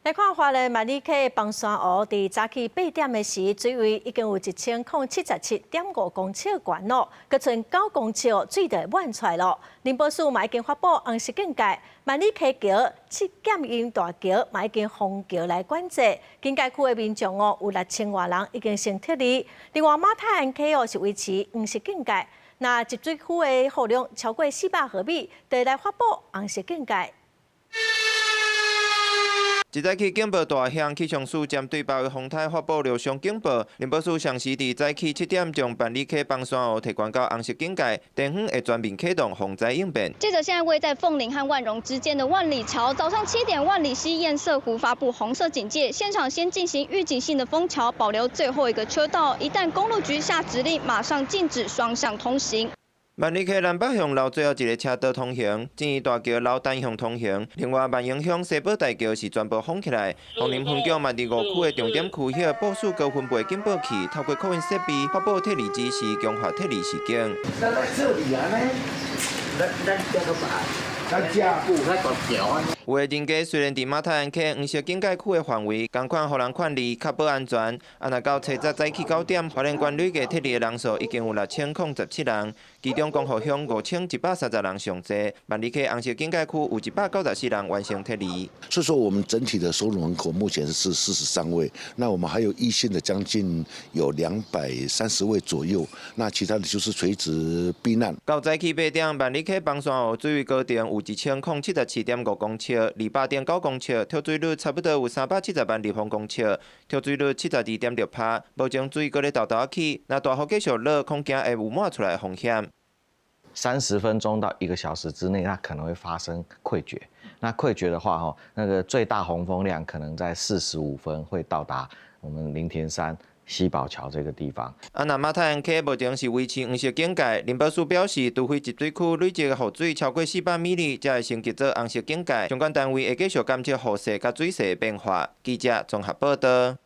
來看花蓮萬里溪枋山湖，佇早起8點的時，水位已經有1077.5公尺懸咯，閣賰9公尺，水就會滿出來咯。林保署嘛已經發布紅色警戒，萬里溪橋、七劍湧大橋嘛已經封橋來管制。警戒區的民眾哦，有6000外人已經先撤離。另外馬太鞍溪哦是維持黃色警戒，若集水區的雨量超過400毫米，就會來發布紅色警戒。一早起警報大響，氣象署針對八月風颱發布六項警報。林保署上時佇早起7點將萬里溪枋山湖提懸到紅色警戒，地方會全面啟動防災應變。記者現在位在鳳林和萬榮之間的萬里橋，早上7點，萬里溪堰塞湖發布紅色警戒，現場先進行預警性的封橋，保留最後一個車道。一旦公路局下指令，馬上禁止雙向通行。萬里溪南北向留最後一个車道通行，正義大橋留單向通行。另外，萬榮鄉西寶大橋是全部封起來。鳳林分局嘛佇五區的重點區域部署高分貝警報器，透過擴音設備發布撤離指示，強化撤離時間。咱咱這個咱家有的人家雖然佇馬太鞍溪黃色警戒區的範圍，仝款予人勸離，確保安全。啊，若到初十早起9點，花蓮縣累計撤離的人數已經有6017人，其中光復鄉5130人上濟。萬里溪紅色警戒區有194人完成撤離。所以說，我們整體的收容人口目前是43位，那我們還有一線的將近有230位左右，那其他的就是垂直避難。到早起8點，萬里溪枋山湖水位高程有1077.5公尺，200.9公尺，蓄水率差不多有370萬立方公尺，蓄水率72.6%。目前水閣咧沓沓起，若大雨繼續落，恐驚會有滿出來的風險。 30分鐘到一個小時之內，它可能會發生潰決。那潰決的話，哈，那個最大洪峰量可能在45分會到達我們林田山西寶橋這個地方。啊，那馬太鞍溪目前是維持黃色警戒，林保署表示，除非集水區累積雨水超過400 mm，才會升級做紅色警戒。相關單位會繼續監測雨勢佮水勢的變化。記者綜合報道。